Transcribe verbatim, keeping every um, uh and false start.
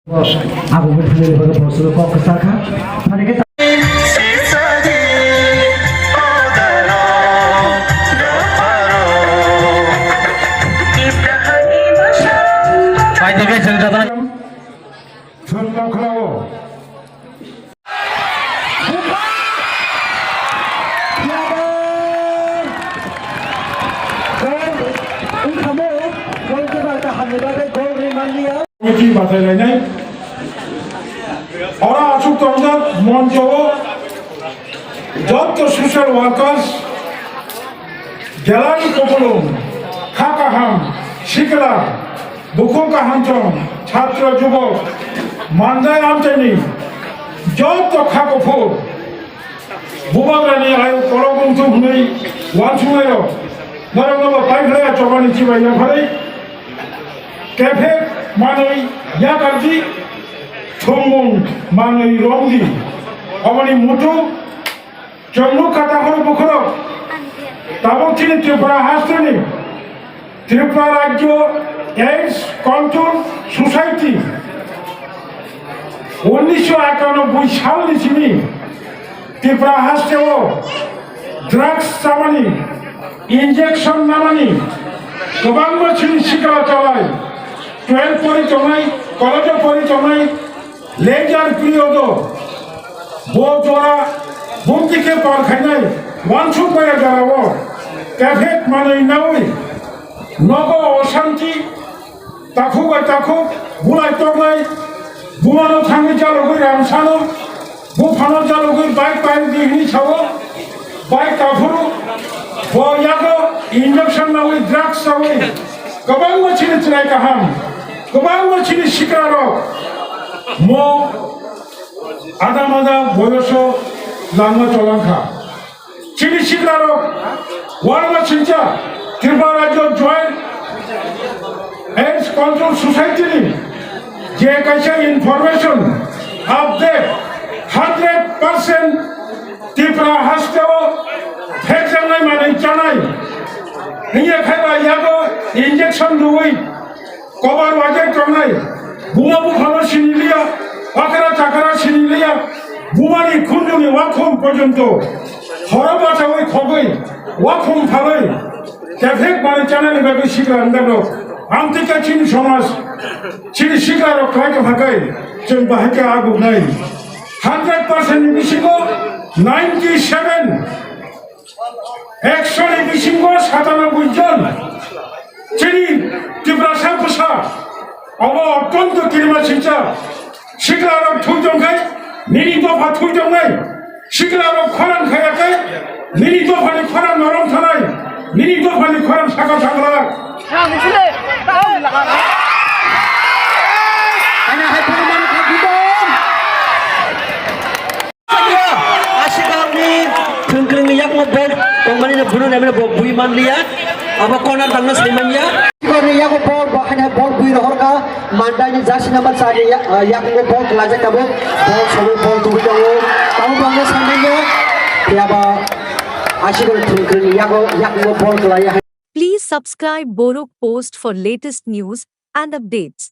Abo bo thani ni bagwi bo suru kok kwchar kha. Thani khe Paithago chwng jotono. Chwng tongkhlao. Gol wngkha mo, goalkeeper kaham ni bagwi gol rwi manliya. Committee bachainainai. Ora achuk tongjak moncho o jotto social workers, Gelai kupulung, kha kaham, sikla, bukhuk kahamchong, chhatro jubok, mandai amchaini jotto kha kuphur, bubagrani ayuk kolok wngthung hwnwi wansuknairok, norokno bo paiphlaiya chobani chibai yapharwi, kephek manwi yakardi, thwngmung manwi romdi, oboni muthung. Chwng nukha takhoro bukhoro tabuk chini Tripura hasteni Tripura Rajyo AIDS Control Society unnisho ekanobboi salni simi Tripura hasteo drugs chamani, injection namani kwbangma chini sikla chalai, twelve pori tongnai, college o pori tongnai, leisure period o bo jora bumti khe par khainai wansuk bai jora o kephek manwi nawi nogo osanti takhuk bai takhuk bulai toknai bumano thangwi jalogwi ramsano buphano jalogwi bike pail di hwnwi sao bike taphuru bo yago injection nawi drugs sawi kwbangma chini chwrai kaham kwbangma chini sikla rok mo ada mada boyoso langma cholangkha. Chini siklarok warma sincha Tripura Rajyo Joint AIDS Control Society ni je kaisa information update hundred percent Tripura hasteo phekjaknai manwi chanai. Hiya khaiba yago injection rwi Kobar waje tongnai, buma buphano siniliya, okra chakra siniliya, bumani khunjuni wakhum porjonto, horo bachawi khogwi, wakhum phalwi, kephek bari chanani bagwi sikla wngdano, amtwika chini somaj, chini siklarok khlai tongkha kai, chwng bahai khe agugnai. Hundred percent ni bisingo ninety seven Ekshoni bisingo satanoboi jon chini Tiprasa bwsa obo otonto kirima sincha. Siklarok thwi tongkhai nini dopha thwi tongnai. Siklarok khorang khaya khe nini dophani khorang norom thanai. Nini dophani khorang saka thanglak. Ani hai phuru manu kha gudon. Ashikorni thwngkwrwngni yakmo bol tongmani no buno naimano bo bui manliya. Abo corner tangno saimanliya. Ashikorni yakmo bol bo haino bol bui rohorkha. Mandaini jersey number char ni ya-, ah, yakmo bol kwlaijak tabuk. Bol sobo bol tubui tongo. Abo bo ano saimanliya. Phiya ba Ashikorni thwngkwrwngni yago yakmo bol kwlaiya. Please subscribe Borok Post for latest news and updates.